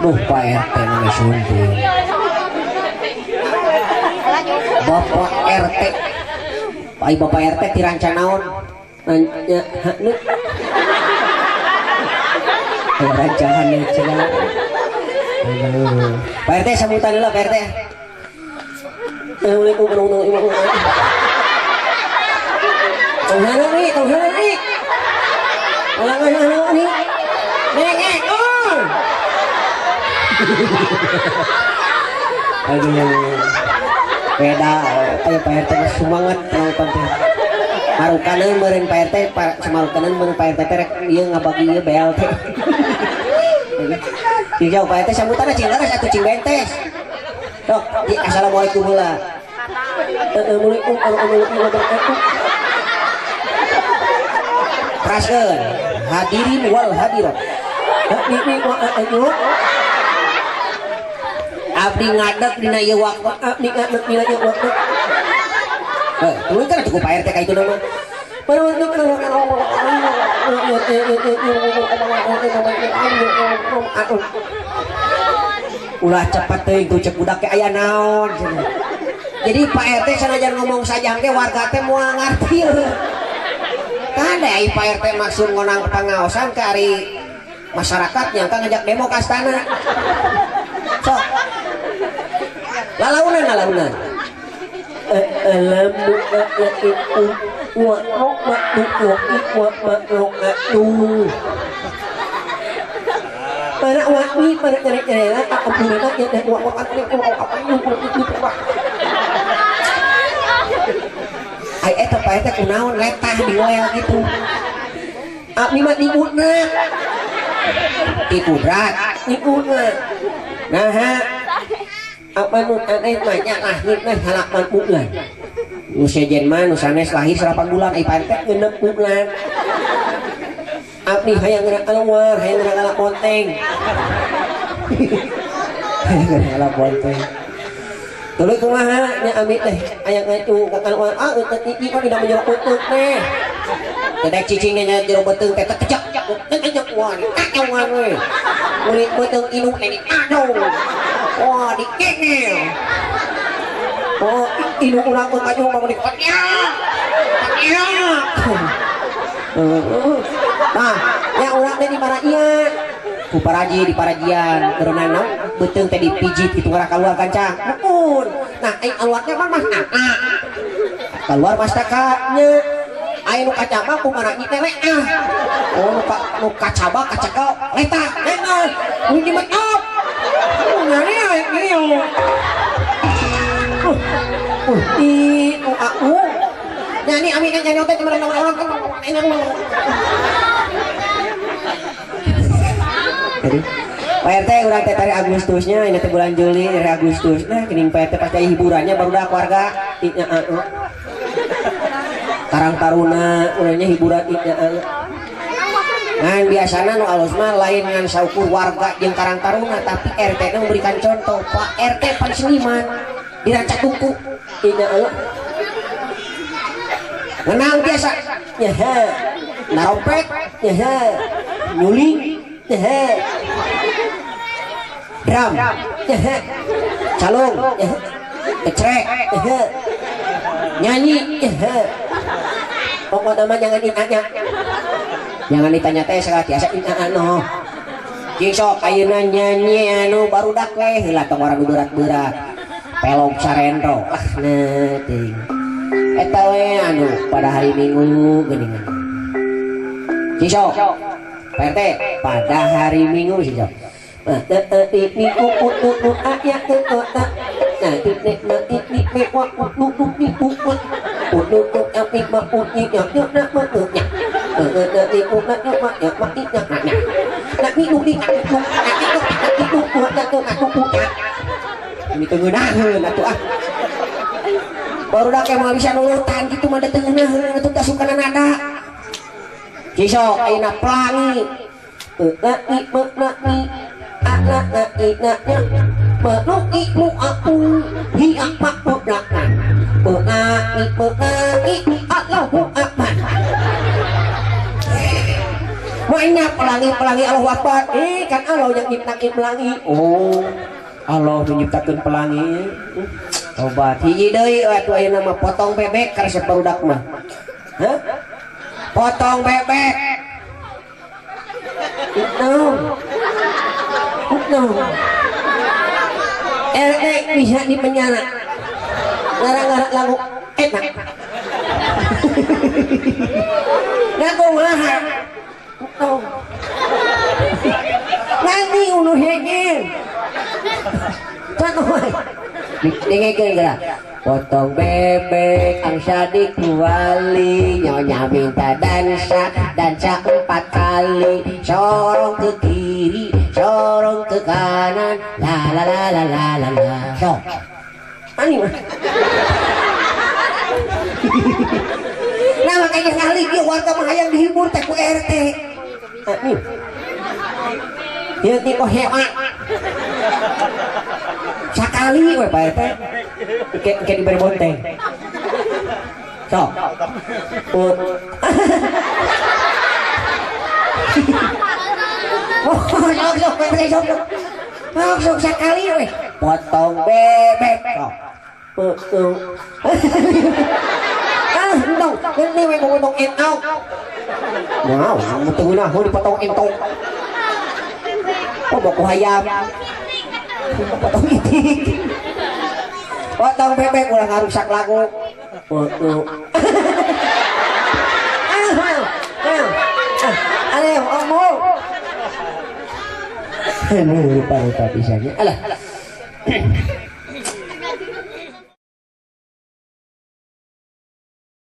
Duh Pak RT mana sunting. Bapak RT. Ai Bapak RT tiranca naon? Nanya nu. Rancangan cenah. Aduh. Pak RT sambutan heula Pak RT. Assalamualaikum warahmatullahi wabarakatuh. Tong heula nih, tong heula nih. Ulangan nih. Nengek. Oh. Aduh. Beda, ayo Pak RT semangat penonton teh. Marukaneun meureun Pak RT, semarukaneun meureun Pak RT teh rek ieu ngabagi ieu BLT. Cing jauh Pak RT sambutanna cing leres atuh cing bentes. Sok, assalamualaikum heula. Assalamualaikum warahmatullahi wabarakatuh. Teraskeun, hadirin wal hadirat. Abdi ngadeg dina ieu waktu, abdi ngadeg dina ieu waktu. Heh, tuluy kan cukup Pak RT ka itu nama. Ulah cepet teuing tuh cek budak ke aya naon cenah. Jadi Pak RT sanajan ngomong sajang ge warga teh moal ngarti. Kan da ai Pak RT maksud ngonang pangaosan ka ari masyarakat nyangka ngajak demo ka astana. Sok. Lalaunan lalaunan. Ai eta Pak RT kunaon letah diwel gitu. Abdi mah dibutna. Dikudrat, dibutna. Naha apa nu aneh mah nya lahir teh 8 bulan. Nu sejen mah nu sanes lahir 8 bulan, ai Pak RT 6 bulan. Abdi hayang geura keluar, hayang geura ngalap bonteng. Hayang geura ngalap bonteng. Tuluy kumaha nya abdi teh hayang ngacu ka keluar, ah teh iki mah dina menjero utut teh. Teh cicing nya jero beuteung teh tecek tecek wah dikacongan we. Murid beuteung induk teh dikacung. Wah dikekil. Oh induk urang teh kacung mah dikotiak. Kotiak. Nah, ya urang teh di paraian. Ku paraji di parajian berenang naon beuteung teh dipijit kitu ngarah kaluar kancang. Muun. Nah, ai kaluarnya mah mas ah. Kaluar mas taka nya. Ai nu kacabak ku paraji teh leah. Oh nu kacabak kacakel letah. Leah. Nu di make up. Nyari ieu. I nu aku. Nyanyi ami nyanyi teh orang. Jadi Pak RT urang teh tarik Agustusnya, ini teh bulan Juli, dari Agustus. Nah, geuning Pak RT pasti aya hiburannya barudak warga. Karang Taruna urangnya hiburan Nah, biasana nu alus mah lain ngan saukur warga jeung Karang Taruna, tapi RT na memberikan contoh. Pak RT pan seniman di Rancatungku. Ngenang biasa. Nyehe. Narompet, nyehe. Nyuling, nyehe. Drum, nyehe. Calung, nyehe. Kecrek, nyehe. Nyanyi, nyehe. Pokoknya mah jangan ditanya. Jangan ditanya teh segala tiasa anu. Cing sok ayeuna nyanyi anu barudak we heula tong orang berat-berat. Pelog sarendro. Ah nah teuing. Eta we anu pada hari Minggu geuningan. Cing sok. Pak RT pada hari Minggu sing sok. Barudak yang bisa nurutan gitu mah teu ngeunaheun atuh teh sukana nada. Cisok ayeuna pelangi. Banyak pelangi-pelangi Allahu Akbar. Kan Allah yang nyiptakeun pelangi. Oh, Allah nyiptakeun pelangi. Tobat hiji deui atuh ayeuna mah potong bebek karesep barudak mah. Hah? Potong bebek. No. RT bisa di penjara. Gara-gara lagu enak. Nah kumaha? No. Nanti unu hegin. Dengekeun geura. Potong bebek angsa dikuali, nyonya minta dansa, dansa 4 kali, sorong ke kiri, sorong ke kanan, la la la la la la la. Sok. Ani mah. Nah makanya sekali ieu warga mah hayang dihibur teh ku RT. Ani. Ieu ti hewa. Sakali we Pak RT. Ke diberi bonteng. Sok. Oh, sok sok sok sok. Sok sakali we. Potong bebek. Sok. Ah, entong. Ini we potong entong. Wow, teu geunaheun dipotong entong. Oh, boku hayam. Potong itik. Potong bebek ulah ngarusak lagu. Aduh, omong. Lupa-lupa bisanya. Alah.